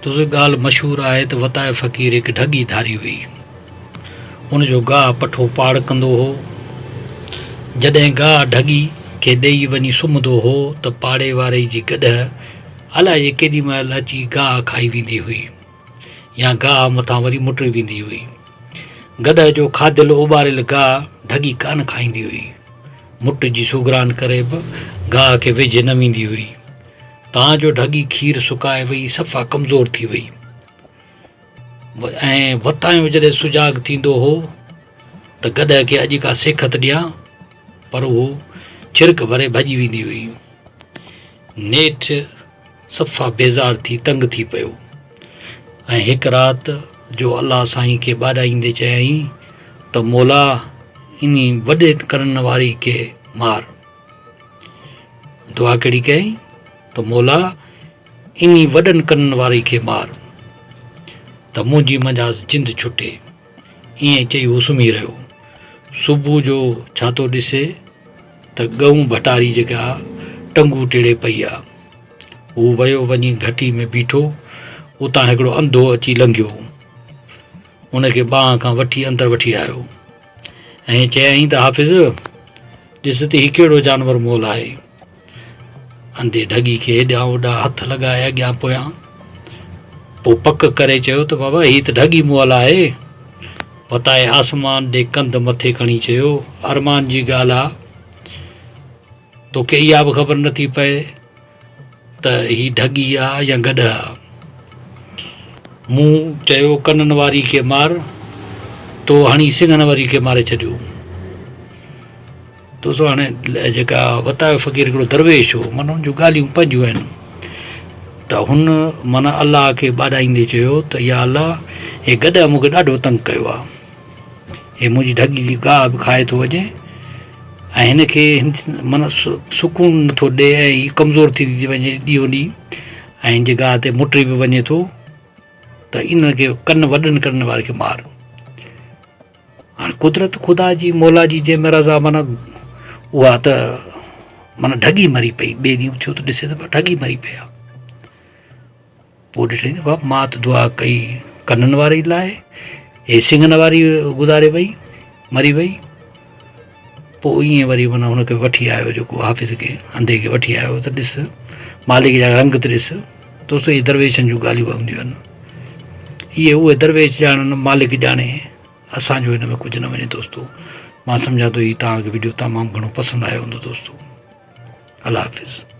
دوستو ڳالهه مشهور آهي ته وتايو فقير هڪ ڍڳي ڌاري هئي. ان جو گاهه پٺو پاڙ ڪندو هو. جڏهن گاهه ڍڳي کي ڏيئي وڃي سمهندو هو ته پاڙي واري جي گڏهه الائجي ڪيڏي مهل اچي گاهه کائي ويندي هئي يا گاهه مٿان وري مٽري ويندي هئي. گڏهه جو کاڌل اوٻاريل گاهه ڍڳي ڪانه کائيندي هئي. مٽ جي سوگران ڪري به گاهه کي ويجهي نه ويندي هئي. تان جو ڍڳي کير سڪائي وئي، صفا ڪمزور ٿي وئي ۽ وتايو جڏهن سجاڳ ٿيندو هو ته گڏهه کي اڄ ڪا سيکت ڏيان، پر هو ڇرڪ ڀري ڀڄي ويندي هئي. نيٺ صفا بيزار ٿي تنگ ٿي پيو ۽ هڪ رات جو الله سائين کي ٻاڏائيندي چيائين ته مولا انهي وڏي ڪرڻ واري کي مار. دعا ڪهڙي ڪيائين ته مولا انهي وڏن ڪنن واري کي مار ته منهنجي منجهاس جند ڇٽي. ائين چئي هو سمهي رهيو. صبح جو ڇا ٿو ڏسي ته ڳئون ڀٽاري جيڪا ٽنگون ٽيڙي پئي آ. هو ويو وڃي گهٽي ۾ بيٺو. اتان هڪڙو انڌو اچي لنگهيو. ان کي ٻانهن کان وٺي اندر وٺي آيو ۽ چيائين ته حافظ! ڏس ته هي ڪهڙو جانور مئل آهي. انڌي ڍڳي کي هيڏانهن هوڏانهن هٿ لڳائي اڳيان پويان پوء پڪ ڪري چيو ته بابا هي ته ڍڳي مئل آهي. وتائي آسمان ڏي ڪنڌ مٿي کڻي چيو ارمان جي ڳالهه آ توکي اها به خبر نٿي پئي ته هي ڍڳي آ يا گڏهه آ. مون چيو ڪنن واري کي مار، تو هڻي سنگهن واري کي ماري ڇڏيو. دوستو هاڻي جيڪا وتايو فقير هڪڙو درويش هو معنيٰ هن جون ڳالهيون پنهنجون آهن ته هن معنيٰ الله کي ٻاڏائيندي چيو ته يا الله هي گڏهه مون کي ڏاڍو تنگ ڪيو آ. هي منهنجي ڍڳي جي گاهه به کائي ٿو وڃي ۽ هن کي معنيٰ سڪون نٿو ڏي ۽ هي ڪمزور ٿيندي ٿي وڃي ڏينهون ڏينهن ۽ هن جي گاهه تي مٽي به وڃي ٿو ته ان کي ڪن وڏن ڪنن واري کي مار هاڻي قدرت خدا جي مولا جي جنهن ۾ رضا معنيٰ اها ته معنيٰ ڍڳي مري پئي ٻئي ڏينهن اٿيو ته ڏسي ته ڍڳي مري پئي آهي پوء ڏٺائين ته بابا مان ته دعا ڪئي ڪنن واري لاء هي سنگهن واري گذاري وئي مري وئي پوء ائين وري معنيٰ هن کي وٺي آيو جيڪو حافظ کي انڌي کي وٺي آيو ته ڏس مالڪ جا رنگ ته ڏس دوستو اهي درويشن جون ڳالهيون هونديون آهن اهي اهي درويش ڄاڻن مالڪ ڄاڻي اسانجو هن ۾ ڪجهه نه وڃي دوستو مان سمجهان ٿو هي توهان کي ويڊيو تمام گهڻو پسند آيو هوندو دوستو الله حافظ.